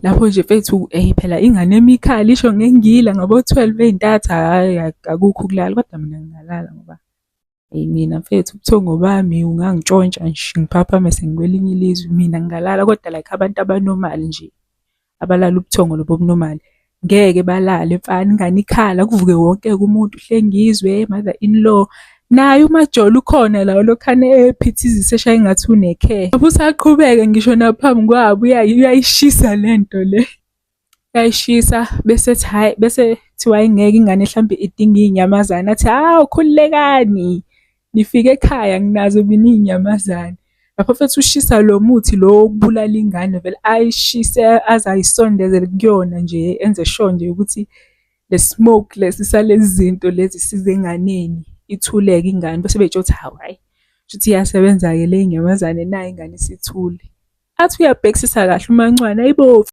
Lapho nje mfethu phela ingane imikhala isho ngengila ngabo-12 ey'ntatha, hhayi akukho ukulala kodwa mina ngingalala ngoba eyi mina mfethu ubuthongo bami ungangintshontsha nje ngiphaphame sengikwelinye ilizwe, mina ngingalala kodwa like abantu aba-normal nje, abalala ubuthongo lobu obu-normal, ngeke balale mfana ingane ikhala kuvuke wonke-ke umuntu, Hlengizwe, mother in law. Naye uMajola ukhona la olokhane ephithizisa eshaya engathi unekhe. Usaqhubeka ngisho naphambi kwabo uyayishisa lento le. Uyayishisa bese ethi hhayi, bese kuthiwa hhayi ngeke ingane hlampe idinga iy'nyamazane, athi hawu khululekani, nifike ekhaya nginazo mina iy'nyamazane. Lapho mfethu ushisa lo muthi lo wokubulala ingane vele ayishise aze ayisondeze kuyona nje enze sure nje ukuthi le smoke lesi salezi zinto lezi size enganeni, ithuleke ingane bese bey'tshela ukuthi hawu hhayi, shuthi iyasebenza-ke le nyamazane nayi ingane isithule. Athi uyabhekisisa kahle uMancwane, hhayi bo.